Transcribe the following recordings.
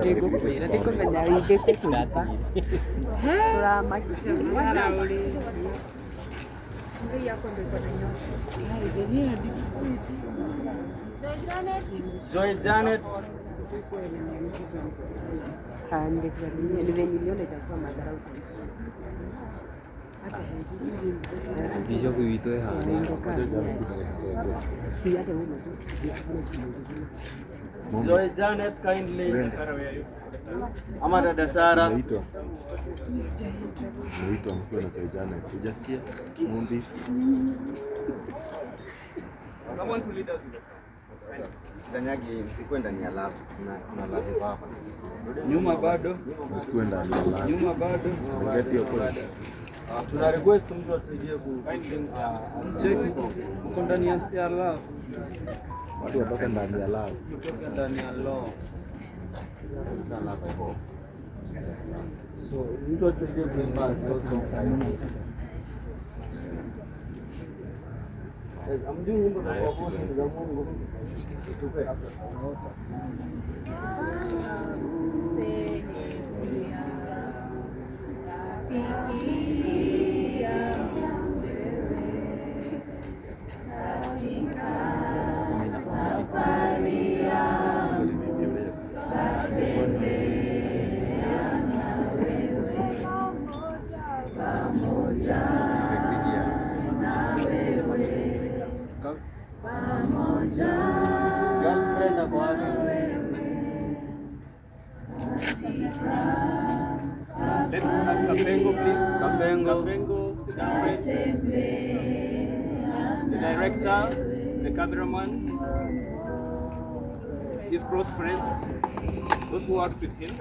Ndikũmenya wĩigĩte kũiba ũramakia. Joy Janet. Ni venye niliona itakuwa madharau kwa msichana. Bishop witũ e harĩa. Si hata wewe unajua hakuna chama kingine. Joy Janet kindly. Ama dada Sara. Umeitwa? Umeitwa mkiwa na Joy Janet. Hujasikia? Mumbis. Someone to lead us with a song. Msikanyage, msikuwe ndani ya lab. Kuna lab iko hapa. Nyuma bado. Usikuwe ndani ya lab. Nyuma bado. I get your point. Tuna request mtu atusaidie ku check uko ndani ya love. Watu watoke ndani ya lab. Kutoka ndani ya law. So mtu atusaidie kuimba hiyo song. Yes, hamjui nyimbo za kuabudu ni za Mungu. Tupe. Girlfriend ako wapi? Let's have Kafengo, please. Kafengo. Kafengo, the girlfriend, the director, the cameraman, his close friends, those who worked with him,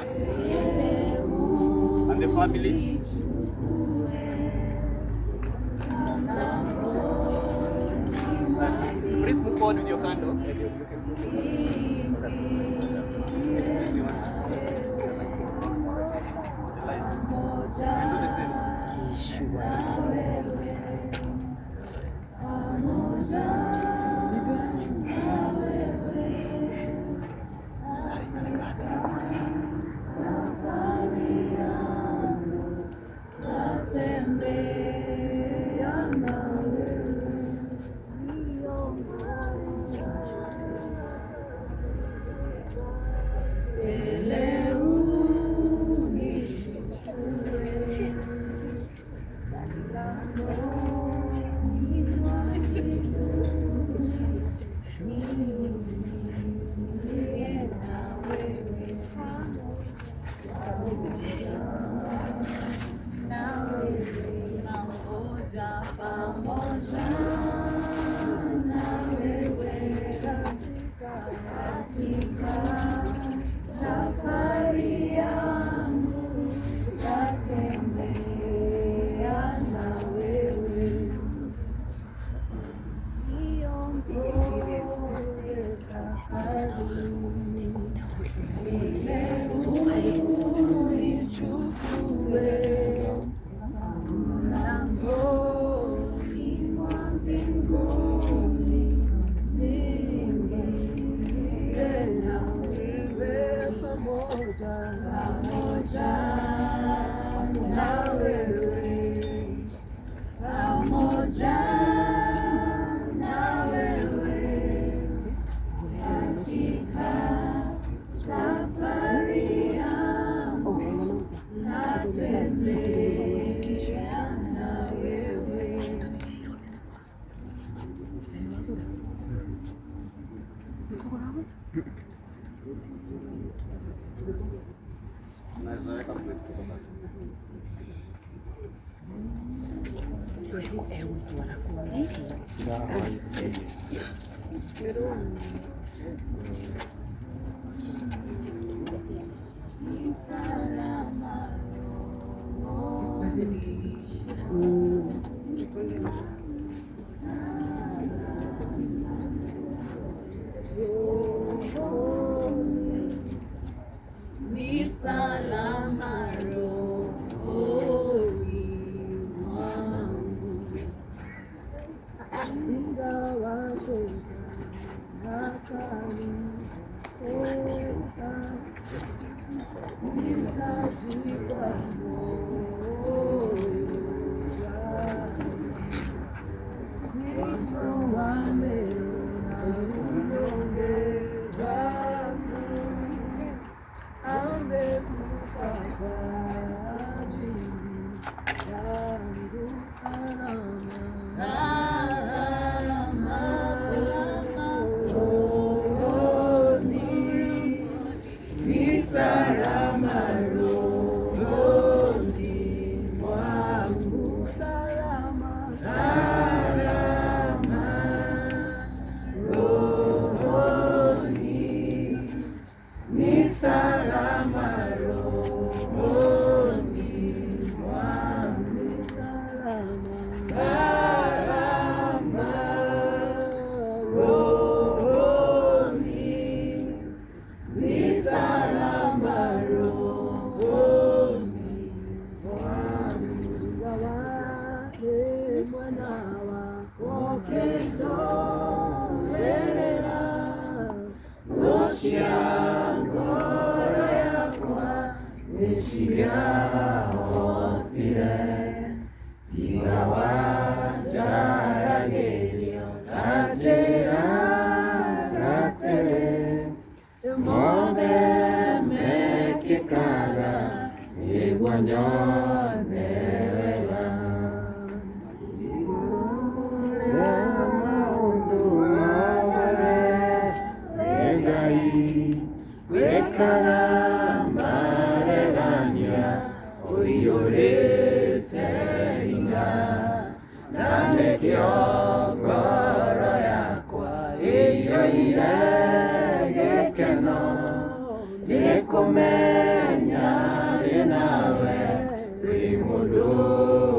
and the family. Please move forward with your candle. And you can put your candle. You want the light. You can do the same. Oh, wanauza. Tunaweza weka place tuko sasa. Ni salama rohoni mwangu. Ingawa shetani Ndikumenya ndĩ nawe wĩ mũndũ.